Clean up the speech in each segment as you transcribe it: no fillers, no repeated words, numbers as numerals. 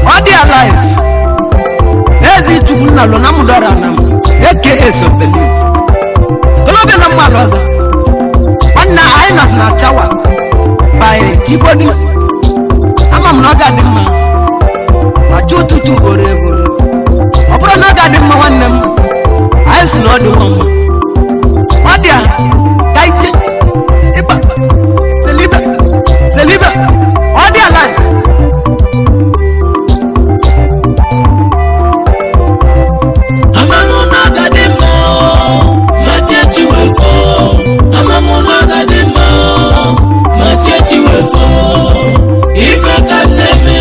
Ọ dị alive. Ezi Chukwu nna lụ na mụdọrọ na m aka sofeli kolobia na mmalụ ọzọ. Nwanne anyị nọzi na chawa by Jibodi. Ama m na ọ ga-adị mma ma chi ụtụtụ ugboro egboro. Ọ bụrụ na ọ ga-adị mma, nwanne m, anyị si na ọ dịwo mma. Ọ dị a ka ije ịba selibe selibe. Ọ dị alive. Amamụ na ọ ga-adị mma ma chi echi wee foo. Amamụ na ọ ga-adị mma ma chi echi wee foo. Ife ka m na-eme.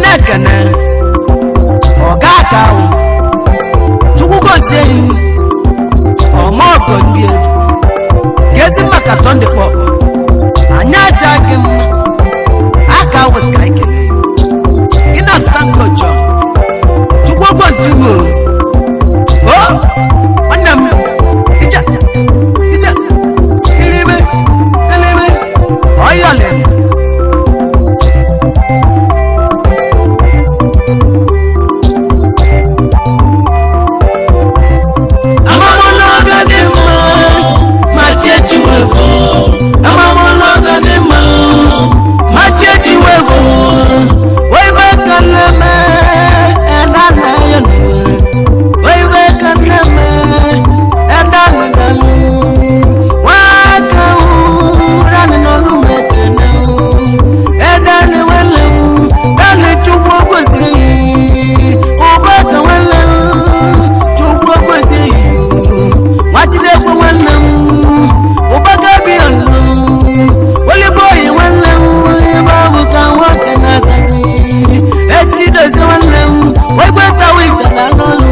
Na-ekene ọga aka ahụ, Chukwu gozie yi ọma ọgọ ndị egwu gezi maka Sọnde kpọkpọ anyị aja gị mma aka wesịka ekele gị na Sanko John. Chukwu gozie unu o nwanne m. Ije ije ilime ilime ọyọlịma. Amamụ n'oge dị mma ma chi echi wee foo. Amamụ n'oge dị mma ma chi echi wee foo. Oibe kaneme edana yonu. Oibe kaneme edana dalu. Waka urani nolu mekene. Edani wele dani chukwu gozi. Ubaka wele chukwu gozi. Wachidekwe nwanne m. Ubaka bi onu. Oliboyi nwanne m. Ebe ahụ ka nwoke na-azazi. Echidozie nwanne m. Wegwe tawite na n'ọnụ.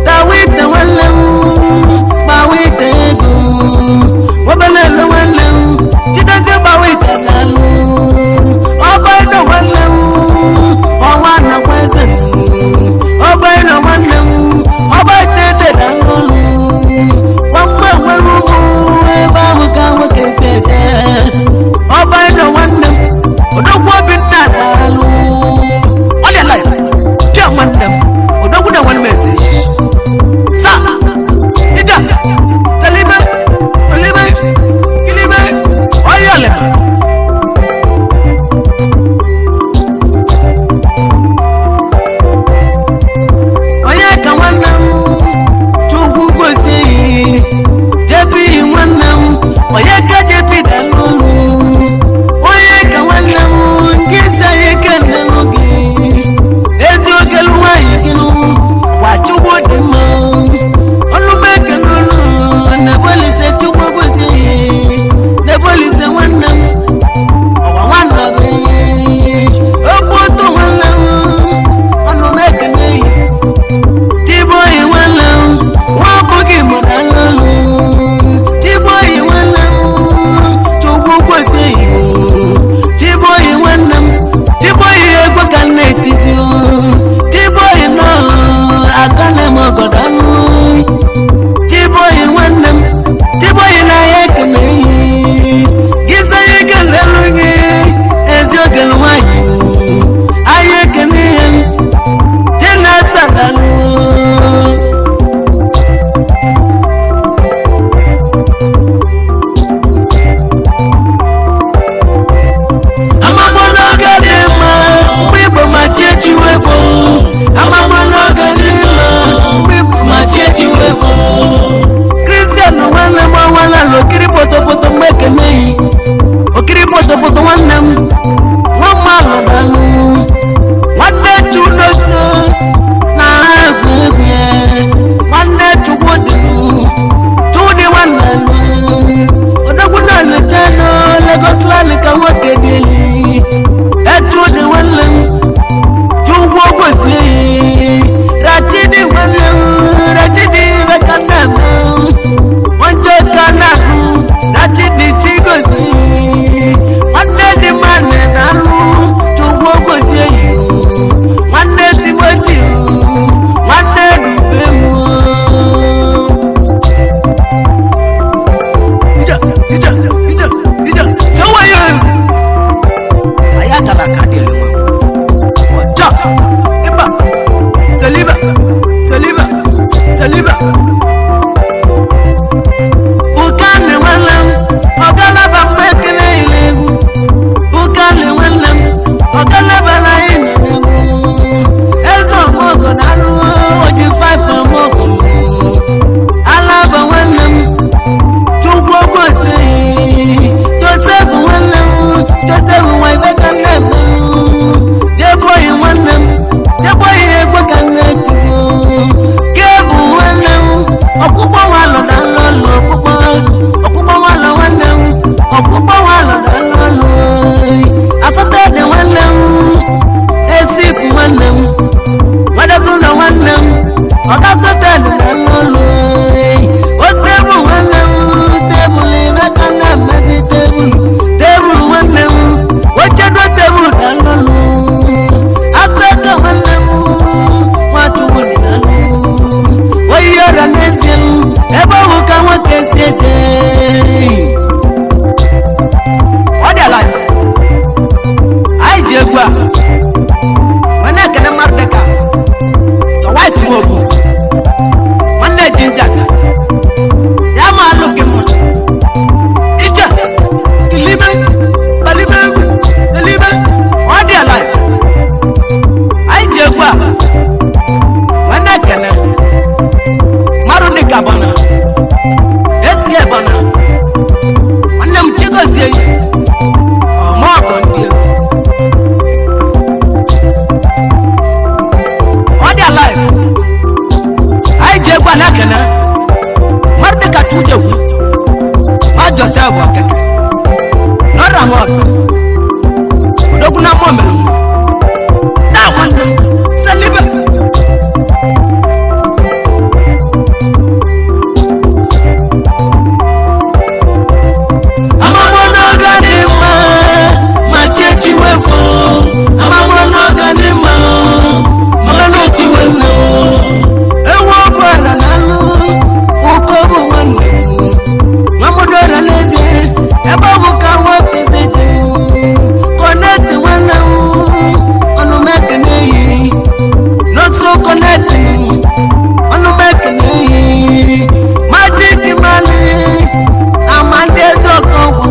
Tawite nwanne m. Gbawite ego. Obelele nwanne m. Chidozie gbawite na anụ. Ọba ịdọ nwanne m. Ọnwa nakwa eze m. Ọba ịdọ nwanne m. Ọba itete na n'ọnụ. Nwamgbe nwere ụmụ ebe ahụ ka nwoke si eje. Ọba ịdọ nwanne m. Odogwu Obinna na-alụ. Ọ dị ala ya. Pịa nwanne m. Odogwu na nwanne m eze. Sa. Ija. Telibe. Olibe. Ilibe. Ọyọlịma. Onye ka nwanne m Chukwu gozie jebi nwanne m. Onye ka jebi dalụlụ. Onye ka nwanne m nke isi anyị kenenụ gị ezi ogelu nwanyị gị nụ gwa Chukwu dị mma ọnụmekenụlụ na-ebolise. Chukwu gozie na-ebolise nwanne m. Ọwa nwanne bụ okwu otu nwanne m ọnụmekene. Chiboyi nwanne m nwa abụghị mụrụ alụlụ. Chiboyi nwanne m Chukwu gozie. Chiboyi nwanne m. Chiboyi egwu ka m na-etizi o. Chiboyi nọ aka na m ọgọdọ anụ. Chiboyi nwanne m. Chiboyi na ya ekele yi gị sị ya ekelelu gị ezi ogelu nwanyị ahịa ekele ihe Chinasa dalụ. Amamụ n'oge dị mma mgbe Igbo ma chi echi wee foo. Amamụ n'oge dị mma mgbe Igbo ma chi echi wee foo. Kristian nwanne m ọnwala okiri potopoto mgbe ekeneghị okiri potopoto nwanne m nwa mmalụdalụ nwanne chudoso na egwu egwu ya nwanne chukwu dịnụ chudi nwanne m odogwu na lecheno Lagos land ka nwoke dị elu etu dị nwanne m chukwu Ọga Sotel na nnụnụ. O tebụl nwanne m, tebụl n'aka na-emezi tebụl. Tebụl nwanne m, ochedo tebụl na nnụnụ. Akụ eke nwanne m, Nwachukwu dị na nnụ. Oyi ọrịa n'ezie m, ebe ọ bụ ka nwoke si eje. Ọ dị ala anyị ji egwu a wee na-ekene mmadụ dịka Sọ White Nwobu, nwanne ji njaka ya ma alụ gị mma ije ilime balime egwu elime. Ọ dị ala anyị ji egwu a wee na-ekene mmadụ dịka Bọna Eske Bọna, nwanne m, Chigozie yi ọmọgọ ndị egwu. Ọ dị alive. Anyị ji egwu a na-ekene mmadụ dịka Chujekwu nwa Josef Okeke n'ọra m ọbịa odogwu na mmụọ mere m taa, nwanne m, selibe. Amamọ n'oge dị mma ma chi echi wefo. Amamọ n'oge dị mma ma chi echi wefo. Ewu ọbụ ala na anụ ụkọ bụ nwanne m, nwamụdora n'ezie, ebe ọ bụ ka nwoke si dị m kọnetị nwanne m, ọnụ m ekene yi n'oso kọnetị m, ọnụ m ekene yi majik mali ama ndị eze ọkọgwụ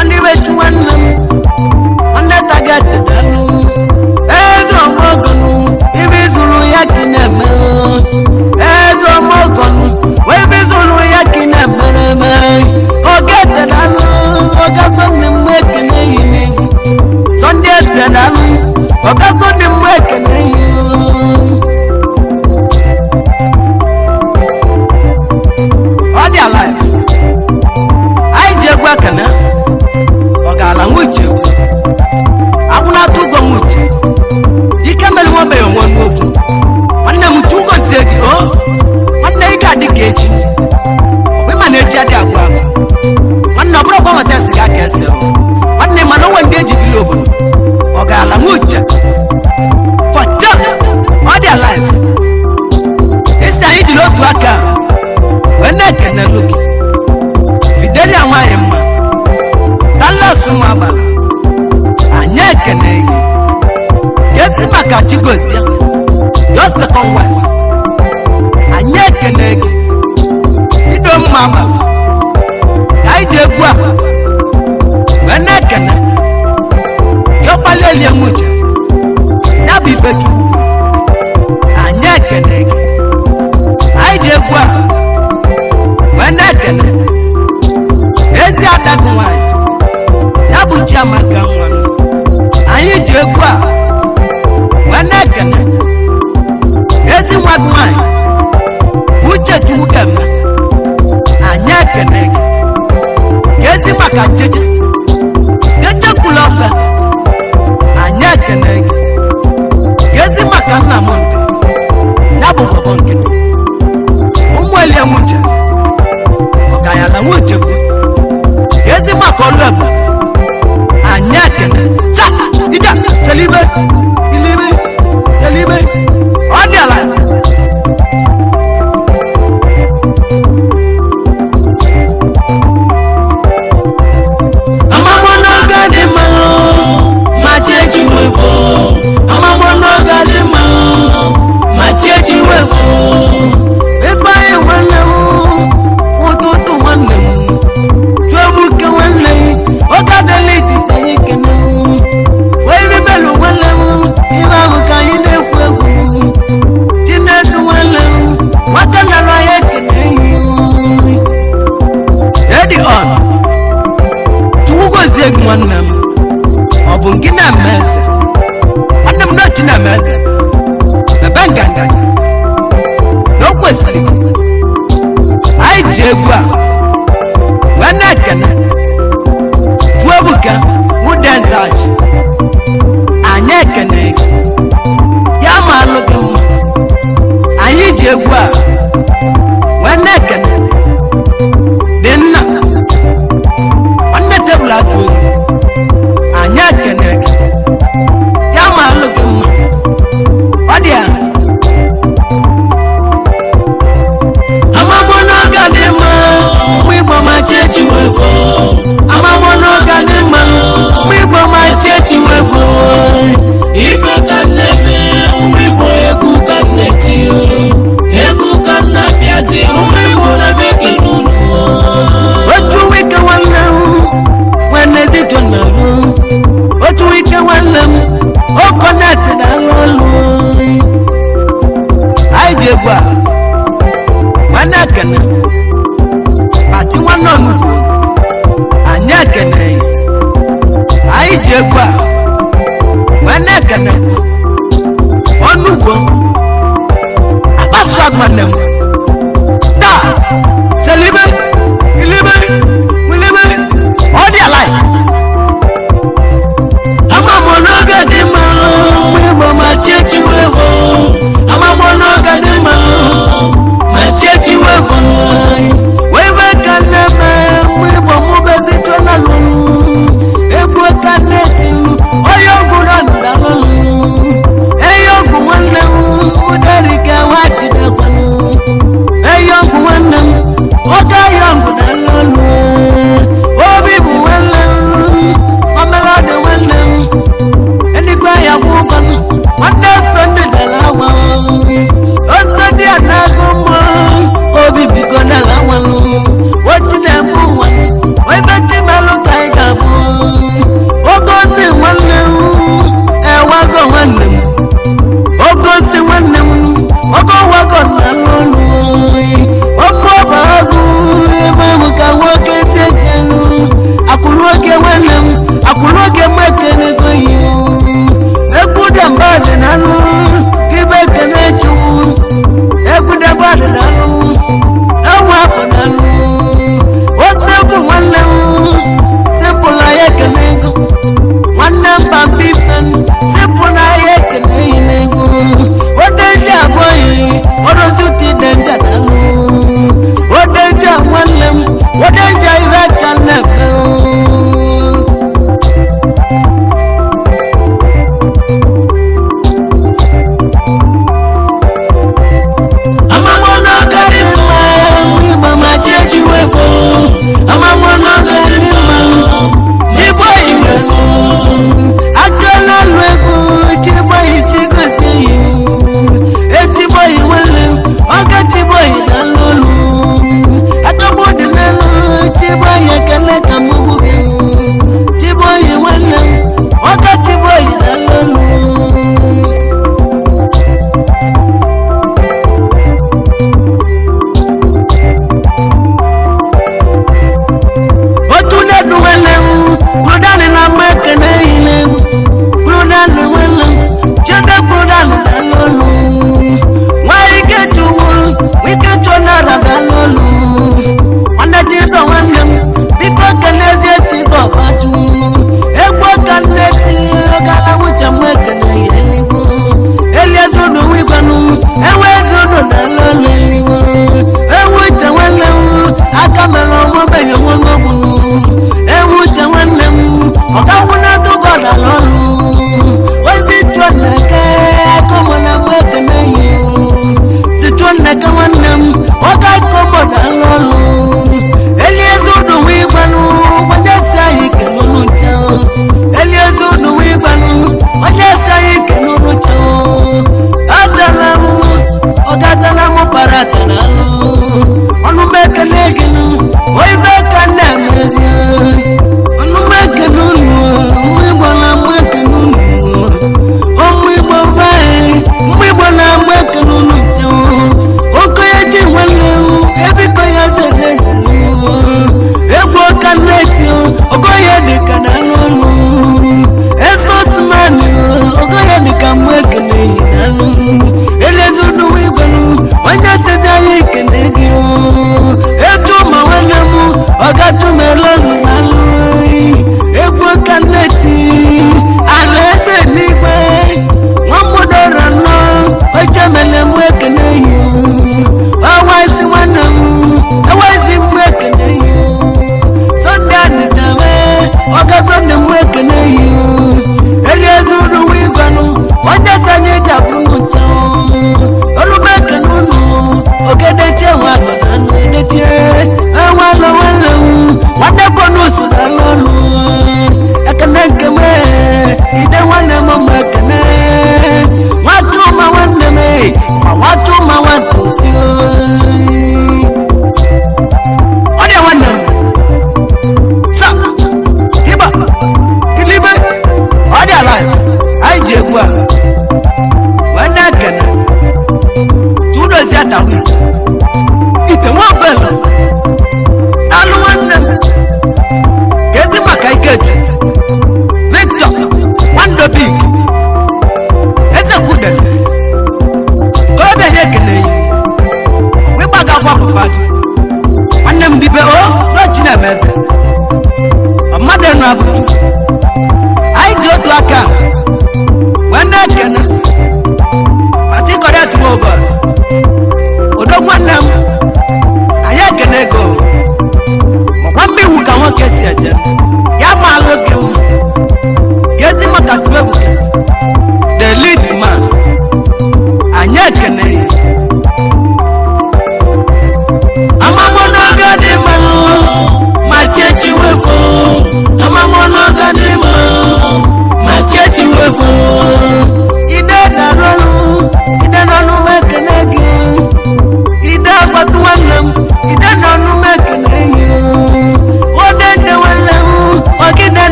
ọnịbechu nwanne m, nwanne tagetị danụ eze ọmọgọnụ ibe zụrụ ya ka ị na-eme, eze ọmọgọnụ ebe zụrụ ya ka ị na-emere eme oge tedanụ ọga sọnde mgbe ekene yi n'egwu sọnde tedanụ ọga sọnde mgbe ekene yi. Ọ dị alive. Anyị ji egwu ekene ọ ga-ala nwuche akwụnatụ ụgwọ nwuche ike mere nwebeghị onwe m okwu. Nwanne m, Chugozie gị o nwanne, ị ga-adị ka echi ọkwa ịma na echi adị agwụ agwụ. Nwanne, ọ bụrụ ọgwa nweta siga ka ese o nwanne, mana onwe ndị eji bili obodo ọ ga-ala nwuche fọcha. Ọ dị alive. Isi anyị jiri otu aka wee na-ekene gị, Fidelia nwanyị mma, Stanles nwa agbala, anyị ekene gị geti maka Chigozie, your second wife, anyị ekene gị ido mma agbala. Ka anyị ji egwu a wee na-ekene gị ọkpali elie nwuche ya bụ Ifechukwu, anyị ekene gị. Anyị ji egwu a wee na-ekene ezi ada gị nwanyị, ya bụ Chiamaka nwa m. Anyị ji egwu a wee na-ekene ezi nwa gị nwanyị, Uche Chukwu keme, anyị ekene gị ka ezi maka jeje jeje kwuru ofe, anyị ekene gị ka ezi maka nna m ndị ya bụ bọbọ nkịtị ụmụ elie nwuche ọkanyala nwuche bụ ezi maka ọlụ ebube, anyị ekene ta ija selibe ilibe selibe. Ọ dị ala. Amamọ n'oge dị mma ma chi echi wefo. Amamọ n'oge dị mma ma chi echi wefo. Ifeanyi nwanne m, ụtụtụ nwanne m, Chuobuke nwanne m, oge adịla etiti anyị kene wee bibelu nwanne m. Nwanne m taa, selibe ilibe wilibe, ọ dị alive. Amamọ n'oge dị mma, mgbe Igbo ma chi echi wee fọ. Amamọ n'oge dị mma, ma chi echi wee fọ. Wee ka nne me mgbe Igbo mụbezito na lụnụ egwu ka nne ti onye ọgwụ na ndalụnụ eyi ọgwụ. Nwanne m ụdarike nwa jidekwanụ.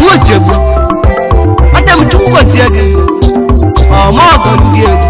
Nwa ojegbu, nwanne m, Chukwu gozie gị. Ọmọgọ ndị ego.